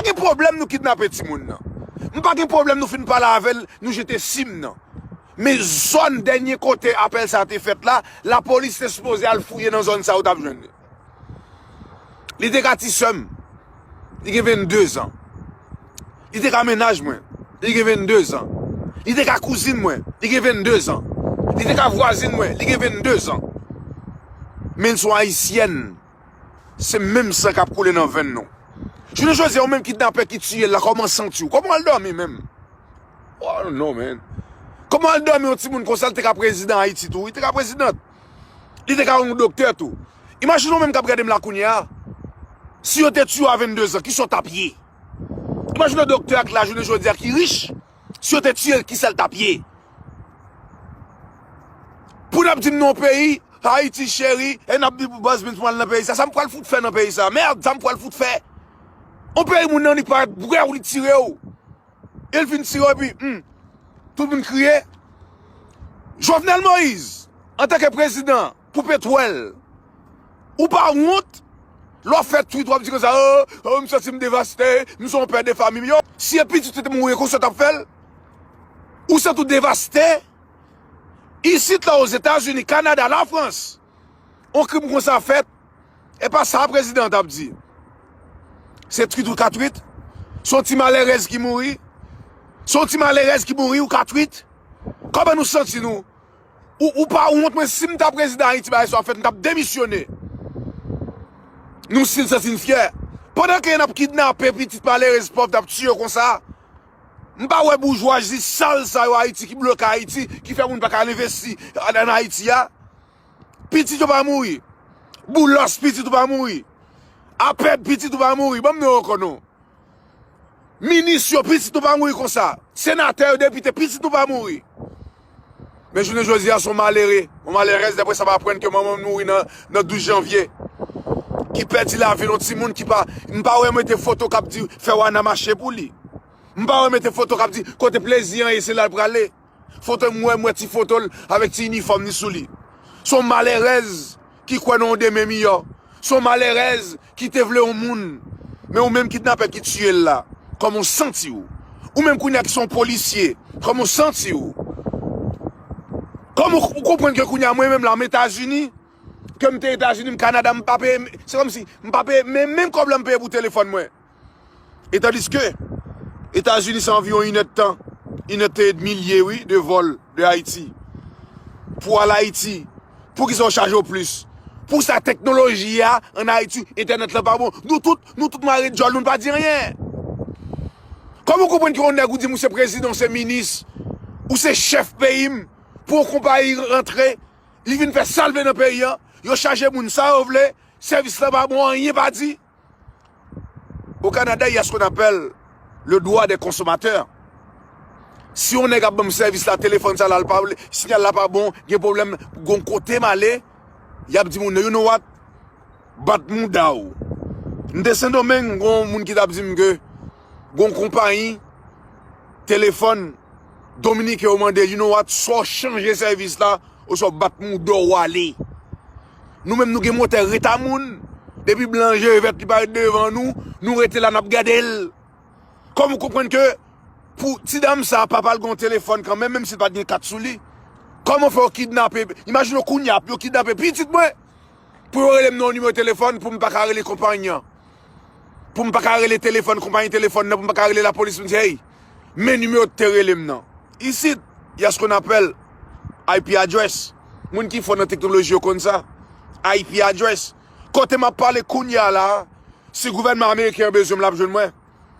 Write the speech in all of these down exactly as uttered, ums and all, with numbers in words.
gen pwoblèm nou kidnape timoun nan. M pa gen pwoblèm nou fin pale avè l, nou jete sim nan. Men zòn dènye kote apèl sa te fèt la, lapolis te sipoze al fouye nan zòn sa yo t ap jwenn li. Li te ka ti sè m, li gen vennde zan. Li te ka mennaj mwen, li gen vennde zan. Li te ka kouzin mwen, li gen vennde zan. Li te ka vwazin mwen, li gen vennde zan. Men l se yon ayisyèn, se menm san k ap koule nan venn nou. Jounen jodi a, ou menm kidnapè ki tiye l la, kòman w santi w? Kòman w al dòmi menm? Oh, I don't know, man. Kòman w al dòmi yon timoun konsa, l te ka prezidan Ayiti tou? Li te ka prezidan. Li te ka yon doktè tou. Imajine w menm k ap gade m la kounye a. Si yo te tiye w a vennde zan, kisa w t ap ye? Imajine w doktè a k la jounen jodi a ki rich. Si yo te tiye l, kisa l t ap ye? Pou n ap di m nan yon peyi, Ayiti cheri, e n ap di pou baz vin pou al nan peyi sa. Sa m pral fout fè nan peyi sa? Mèd, sa m pral fout fè? Yon peyi moun nan li parèt bwè w, li tire w. E l fin tire w epi, hmm, tout moun kriye. Jovenel Moïse, antanke prezidan pou petwèl, ou pa wont? Lè w ap fè tweet, w ap di konsa, oh, oh, m santi m devaste, m se yon pè de fanmi. Yo, si e pitit ou te mouri, konsa w t ap fè l? Ou santi w devaste? Isit la, Ozetazini, Kanada, Lafrans, yon krim konsa fèt, e pa sa prezidan an t ap di. Se tweet ou ka tweet. Se yon ti malerèz ki mouri. Se yon ti malerèz ki mouri, ou ka tweet. Kòman nou santi nou? Ou, ou pa wont, mwen, si m ta prezidan Ayiti, bagay sa ap fèt, m t ap demisyone. Nou, si n santi n fyè. Pandan ke n ap kidnape pitit malerèz pòv, n ap tiye yo konsa, m pa wè boujwazi sal sa yo Ayiti ki bloke Ayiti, ki fè moun pa ka al envesti ann, ann Ayiti a. Pitit yo pa mouri. Boulos, pitit ou pa mouri. Apèd, pitit ou pa mouri. Ban m non yo ankò non. Minis yo, pitit nou pa mouri konsa. Senatè yo, depite, pitit nou pa mouri. Men jounen jodi a, se yon malere, yon malerèz, dèpre sa m aprann ke manman m mouri nan, nan douz janvye. Ki pèdi lavi l, yon timoun ki pa, m pa wè mete foto k ap di fè Wana mache pou li. M pa wè mete foto k ap di kote plezi an ye, se la l prale. Foto m wè, m wè ti foto l avèk ti inifòm li sou li. Se yon malerèz ki kwè nan yon demen miyò. Se yon malerèz ki te vle yon moun. Men ou menm kidnapè ki tiye l la, kòman w santi w? Ou menm kounye a ki se yon polisye, kòman w santi w? Kòman w, ou konprann ke kounye a mwen menm la m Etazini, ke m te Etazini, m Kanada, m pa peye, se kòmsi m pa peye, men menm kòb la m peye pou telefòn mwen. E tandiske Etazini se anviwon inèdtan, inèdtan edmi l ye wi, de vòl de Ayiti. Pou al Ayiti, poukisa w chaje w plis? Pou sa teknoloji a ann Ayiti, entènèt la pa bon. Nou tout, nou tout mare djòl, nou pa di anyen. Kòman w konprann ke yon nèg ou di m ou se prezidan, ou se minis, ou se chèf peyi m, pou yon konpayi rantre, li vin fè sa l vle nan peyi an, yo chaje moun sa yo vle, sèvis la pa bon, anyen pa di. Au Canada, il y a ce qu'on appelle le droit des consommateurs. Si yon nèg ap ban m sèvis la, telefòn sa la, l pa vle, siyal la pa bon, gen pwoblèm, gon kote m ale, y ap di moun nan, you know what? Bat mouda w. M te Sendomeng, gon moun ki t ap di m ke gon konpayi telefòn dominiken yo mande, you know what? Swa w chanje sèvis la, oswa w bat mouda w ale. Nou menm nou gen motè reta moun. Depi blan je vèt li parèt devan nou, nou rete la n ap gade l. Kòm ou konprann ke pou ti dam sa, papa l gen yon telefòn kanmenm, menm si l pa t gen kat sou li. Kòman fè yo kidnape, imajine w kounye a, yo kidnape pitit mwen, pou yo rele m nan yon nimewo telefòn, pou m pa ka rele konpayi an. Pou m pa ka rele telefòn, konpayi telefòn nan, pou m pa ka rele lapolis, pou m di, hey, men nimewo te rele m nan. Isit, y a ce qu'on appelle I P address. Moun ki fò nan teknoloji yo konn sa. I P address. Kote m ap pale kounye a la, si gouvènman ameriken an bezwen m, l ap jwenn mwen.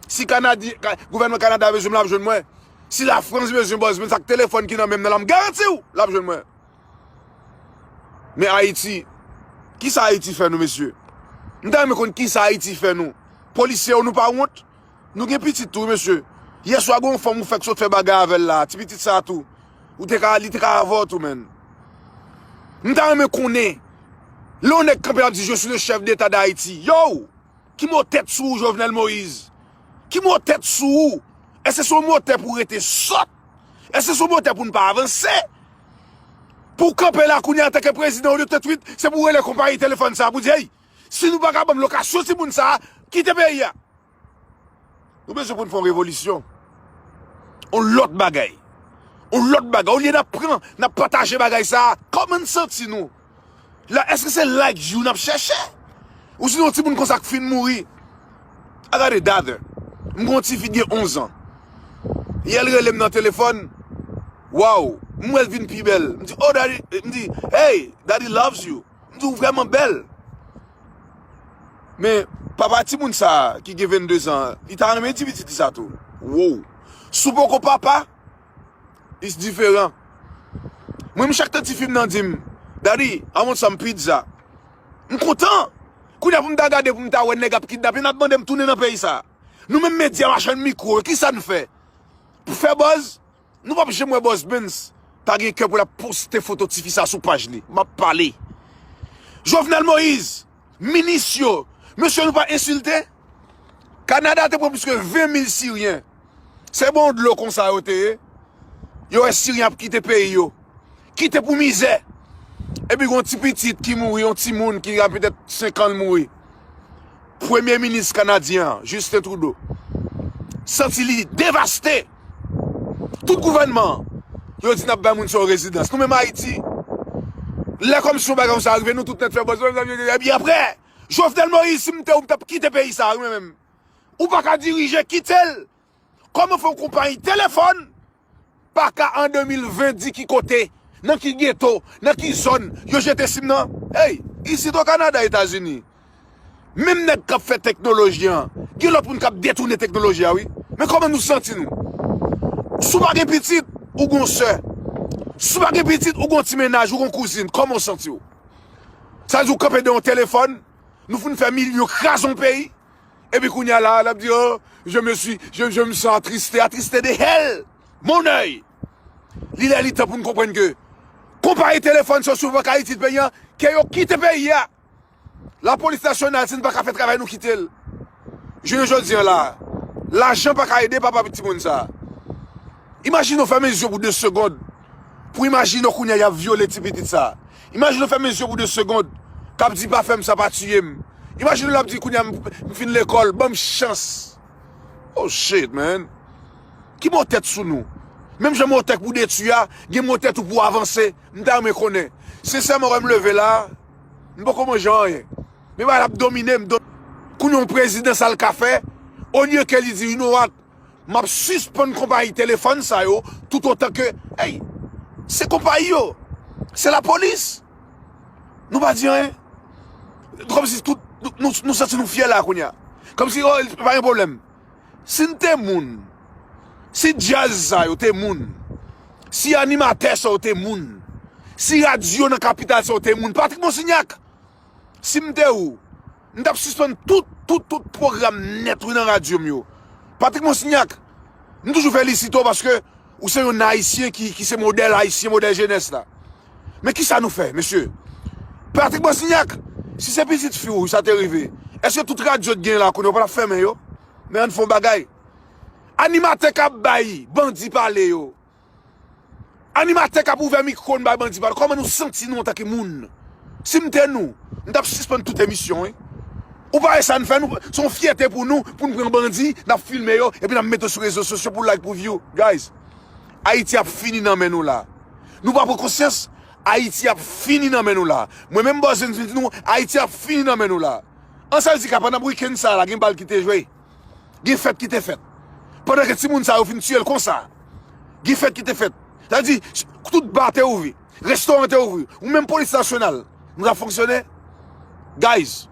Si Kanadi-, ka-, gouvènman Kanada bezwen m, l ap jwenn mwen. Si Lafrans bezwen bòz mwen, sa k telefòn ki nan men m nan la, m garanti w, l ap jwenn mwen. Men Ayiti, kisa Ayiti fè nou, mesye? M ta renmen konn kisa Ayiti fè nou. Polisye yo, nou pa wont? Nou gen pitit tou, mesye. Yèswa, gen yon fanm ou fèk sot fè bagay avè l la, ti pitit sa a tou. Ou te ka, li te ka avè w tou, menn. M ta renmen konnen, lè yon nèg kanpe l ap di, je suis le chef d'État d'Haïti. Yo! Ki mo tèt sou ou, Jovenel Moïse? Ki mo tèt sou ou? Èske se yon mo tèt pou w rete sòt? Èske se yon mo tèt pou n pa avanse? Pou w kanpe la kounye a antanke prezidan, olye w te tweet, se pou w rele konpayi telefòn sa a pou di, hey, si nou pa ka ban m lokasyon timoun sa a, kite peyi a. Nou bezwen pou n fè yon revolisyon. Yon lòt bagay. Yon lòt bagay. Olye n ap pran, n ap pataje bagay sa a, kòman n santi nou? La, èske se like you n ap chèche? Ou sinon yon timoun konsa k fin mouri? I got a daughter. M gen yon tifi ki gen onz an. Yè l rele m nan telefòn. Wow, m wè l vin pi bèl. M di, "Oh, daddy," m di, "Hey, daddy loves you." M di, "Ou vrèman bèl." Men, papa timoun sa a, ki gen venndezan an, li ta renmen ti pitit li sa tou. Wow. Si w poko papa, it's diferan. Mwen, m chak tan tifi m nan di m, "Daddy, I want some pizza." M kontan. Kounye a pou m ta gade, pou m ta wè nèg ap kidnape, n ap mande m tounen nan peyi sa a. Nou menm medya, machann mikwo yo, kisa n fè? Pou fè buzz? Nou p ap janm wè Buzz Benz ta gen kè pou l ap poste foto tifi sa sou paj li. M ap pale. Jovenel Moïse, minis yo, mesye nou pa ensilte? Kanada te pran plis ke ven mil Siryen. Se bon dlo konsa yo te ye. Yo wè Siryen ap kite peyi yo. Kite pou mizè. Epi gon ti pitit ki mouri, yon timoun ki gen petèt senk an l mouri. Premye minis kanadyen an, Justin Trudeau, santi li devaste. Tout gouvènman an, yo di n ap bay moun sa yo rezidans. Nou menm Ayiti, lè kòmsi yon bagay konsa rive, nou tout nèt fè bòz. Epi apre, Jovenel Moïse, si m te ou, m t ap kite peyi sa a, wi, mwen menm. Ou pa ka dirije, kite l. Kòman fè yon konpayi telefòn pa ka an de mil ven di ki kote, nan ki geto, nan ki zòn yo jete sim nan? Hey, isit o Kanada, Etazini, menm nèg k ap fè teknoloji an, gen lòt moun k ap detounen teknoloji a, wi. Men kòman nou santi nou? Si w pa gen pitit, ou gon sè. Si w pa gen pitit, ou gon ti mennaj, ou gon kouzin. Kòman w santi w? Sa vle di w kanpe de yon telefòn, nou fin fè milyon, kraze yon peyi, epi kounye a la, l ap di, "Oh, je me suis, je, je me sens attristé." Attristé de hell! Mon œil! Li lè li tan pou n konprann ke konpayi telefòn sa yo, si w pa ka itil peyi an, ke yo kite peyi a. Lapolis nasyonal, si n pa ka fè travay nou, kite l. Jounen jodi an la, lajan pa ka ede papa timoun sa a. Imajine w fèmen zye w pou de segonn pou imajine w kounye a y ap vyole ti pitit sa a. Imajine w fèmen zye w pou de segonn k ap di, "Pa fè m sa, pa tiye m." Imajine w l ap di, "Kounye a m, m fin lekòl, ban m chans." Oh shit, man. Ki mo tèt sou nou? Menm jan mo tèt pou detwi a, gen mo tèt ou pou avanse. M ta renmen konnen. Sensèman, wè m leve la, m poko manje anyen. Men bagay la ap domine m. Kounye a yon prezidan sa l ka fè, olye ke li di, "You know what? M ap sispann konpayi telefòn sa yo, toutotan ke, hey, se konpayi yo, se lapolis." Nou pa di anyen. Kòmsi tout, nou, nou, nou santi nou fyè la kounye a. Kòmsi, oh, pa gen pwoblèm. Si n te moun, si djaz sa yo te moun, si animatè sa yo te moun, si radyo nan kapital sa yo te moun, Patrick Monsignac, si m te ou, m t ap sispann tout, tout, tout pwogram nèt, wi, nan radyo m yo. Patrick Monsignac, m toujou felisite w paske ou se yon Ayisyen ki, ki se modèl ayisyen, modèl jenès la. Men kisa nou fè, mesye? Patrick Monsignac, si se pitit fi w sa te rive, èske tout radyo t gen la kounye a, w pa t ap fèmen yo? Men ann fè yon bagay. Animatè k ap bay bandi pale yo. Animatè k ap ouvè mikwo n bay bandi pale. Kòman nou santi nou antanke moun? Si m te nou, m t ap sispann tout emisyon, wi. Ou pa wè sa n fè nou? Se yon fyète pou nou, pou n pran bandi, n ap filme yo, epi n ap mete yo sou rezo sosyo pou like, pou view. Guys, Ayiti ap fini nan men nou la. Nou pa pran konsyans, Ayiti ap fini nan men nou la. Mwen menm Buzz Benz vin di nou, Ayiti ap fini nan men nou la. An sa vle di ka pandan wikenn sa la, gen bal ki te jwe. Gen fèt ki te fèt. Pandan ke timoun sa yo fin tiye l konsa, gen fèt ki te fèt. Sa vle di, tout ba te ouvri, restoran te ouvri, ou menm polis nasyonal, nou t ap fonksyone. Guys,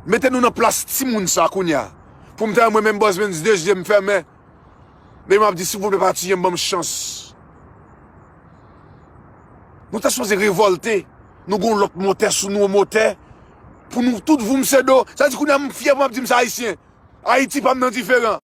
mete nou nan plas timoun sa kounye a. Pou m ta mwen menm Buzz Benz de zye m fèmen. Men m ap di, silvouplè, pa tiye m, ban m chans. Nou ta sipoze revòlte. Nou gon lòt motè sou nou, motè. Pou nou tout voum se do. Sa vle di kounye a m fyè pou m ap di m se ayisyen. Ayiti pa m nan diferan.